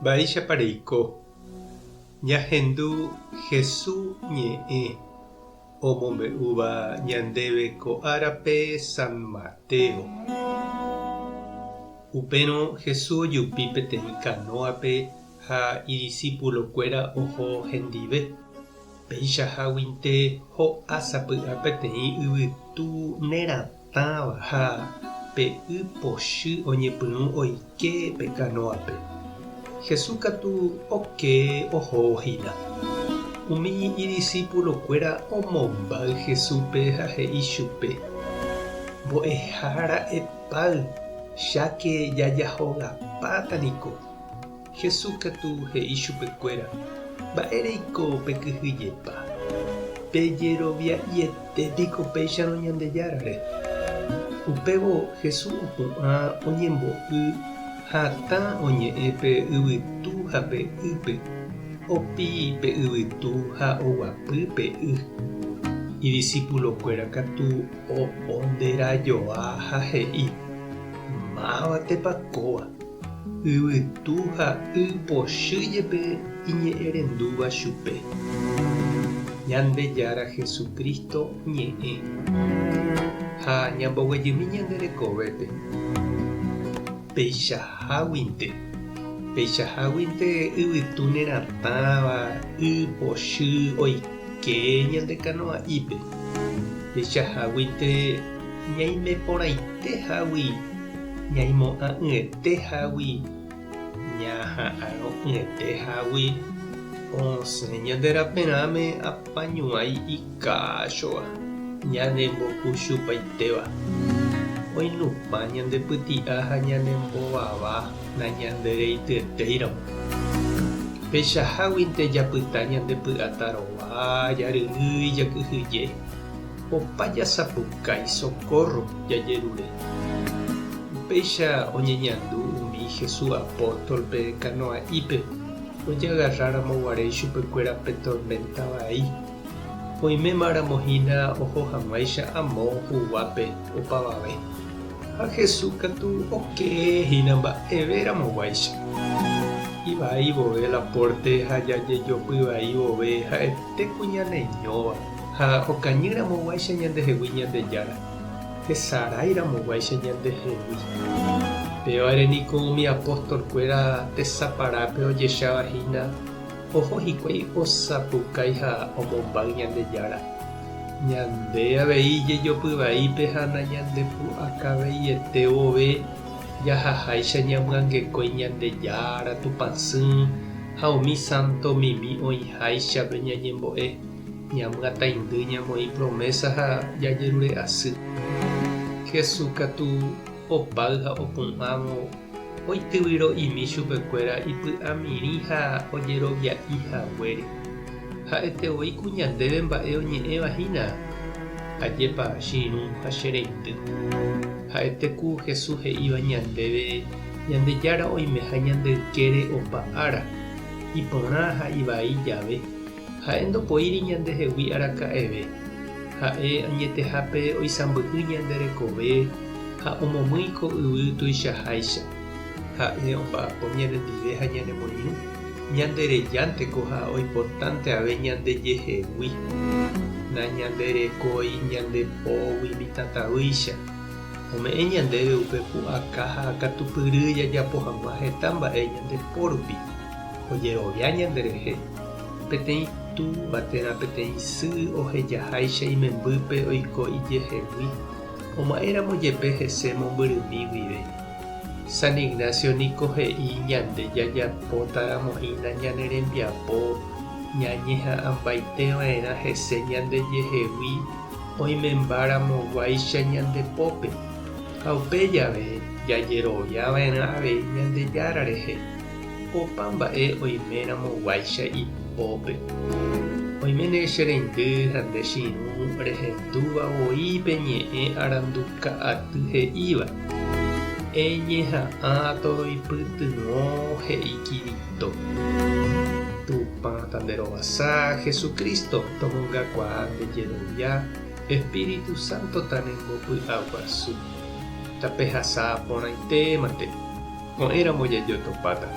Mba'éichapa reiko? Ñahendu Hesu ñe'ẽ omombe'úva ñandéve ko árape San Mateo. Upérõ Hesu ojupi peteĩ kanóape ha idisípulokuéra oho hendive. Peichaháguinte ho'a sapy'a peteĩ yvytu neratãva ha pe y pochy oñepyrũ oike pe kanóape. Jesús katu oke ohóvo hína. Umi idisípulokuéra omombáy Jesúspe ha he'i chupe, Mbo'ehára epáy, cháke jajahogapáta niko. Jesús katu he'i chupekuéra, Mba'éreiko pekyhyjepa? Pejerovia'iete piko péicharõ Ñandejárare? Upévo Jesús opu'ã oñembo'y hatã oñe'ẽ pe yvytu ha pe ýpe, opi pe yvytu ha oguapy pe y. Idisipulokuéra katu oponderajoa ha he'i, Mávatepa kóva? Yvytu ha y pochy jepe iñe'ẽrendúva chupe. Ñandejára Jesucristo ñe'ẽ. Ha ñamboguejymi ñande rekovépe. Peichaháguinte. Peichaháguinte yvytu neratãva y pochy oike ñande kanoa'ípe. Peichaháguinte ñaime porãite hágui. Ñaimo'ã'ỹete hágui, ñaha'arõ'ỹete hágui, osẽ ñande raperãme apañuãi ikáchova, ñanembokuchupaitéva. Oinupã ñande pyti'a ha ñanembovava nañandereityetéiramo. Peichaháguinte japyta ñande py'atarova, jaryrýi, jakyhyje. Opa jasapukái sokórro jajerure. Upéicha oñeñandu umi Jesús apóstolpe kanoa'ípe ojagarráramo guare ichupekuéra pe torménta vai. Oimémaramo hína oho hag̃uáicha amo huguápe opavave. Ha Jesús katu oke hína mba'evéramo guáicha. Ivai vove la pórte ha jajejopy vai vove ha'ete ku ñaneñóva. Ha okañy ramo guáicha ñandehegui Ñandejára, hesarái ramo guáicha ñandehegui. Pévare niko umi apóstol kuéra tesaparápe ojecháva hína oho hikuái osapukái ha omombáy Ñandejára. Ñande avei jejopy vaípe ha nañandepu'akaveiete vove jahaháicha ñamyangekói Ñandejára Tupãsy ha umi sánto mimi oĩháichape ñañembo'e. Ñamyataindy ñamoĩ promésa ha jajerure asy. Jesús katu opáy ha opu'ãvo oityvyro'imi chupekuéra ipy'amirĩ ha ojerovia'i haguére. Ha'ete voi ku ñandéve mba'e oñe'ẽva hína, Ajépa che irũ ha che reindy. Ha'ete ku Jesús he'íva ñandéve Ñandejára oimeha ñande ykére opa ára, iporã ha ivai jave. Ha'e ndopoíri ñandehegui araka'eve. Ha'e añetehápe oisãmbyhy ñande rekove ha omomýi ko yvy tuichaháicha. Ha'e omba'apo ñanendive ha ñanemoirũ, ñanderejánteko ha oipotánte ave ñandejehegui. Nañanderekói ñande pógui mitãtavýicha. Ome'ẽ ñandéve upe pu'aka ha katupyry jajapo hag̃ua heta mba'e ñande po rupi. Ojerovia ñanderehe. Peteĩ túva térã peteĩ sy ohejaháicha imembýpe oiko ijehegui, oma'ẽramo jepe hese mombyrymi guive. San Ignacio niko he'i ñande jajapótaramo hína ñane rembiapo ñañeha'ãmbaiteva'erã hese ñandejehegui oimembáramoguáicha ñande pópe, ha upe jave jajeroviava'erã avei Ñandejára rehe. Opa mba'e oiméramo guáicha ipópe. Oiméne che reindy ha nde che irũ rehendúva voi pe ñe'ẽ aranduka aty he'íva, Eñeha'ã toroipytyvõ he'i Kirito. Tupã tanderovasa, Jesucristo tomongakuaa nde jerovia, Espíritu Santo tanembopy'aguasu. Tapehasa porãitémante. Ko'ẽramo jajotopáta.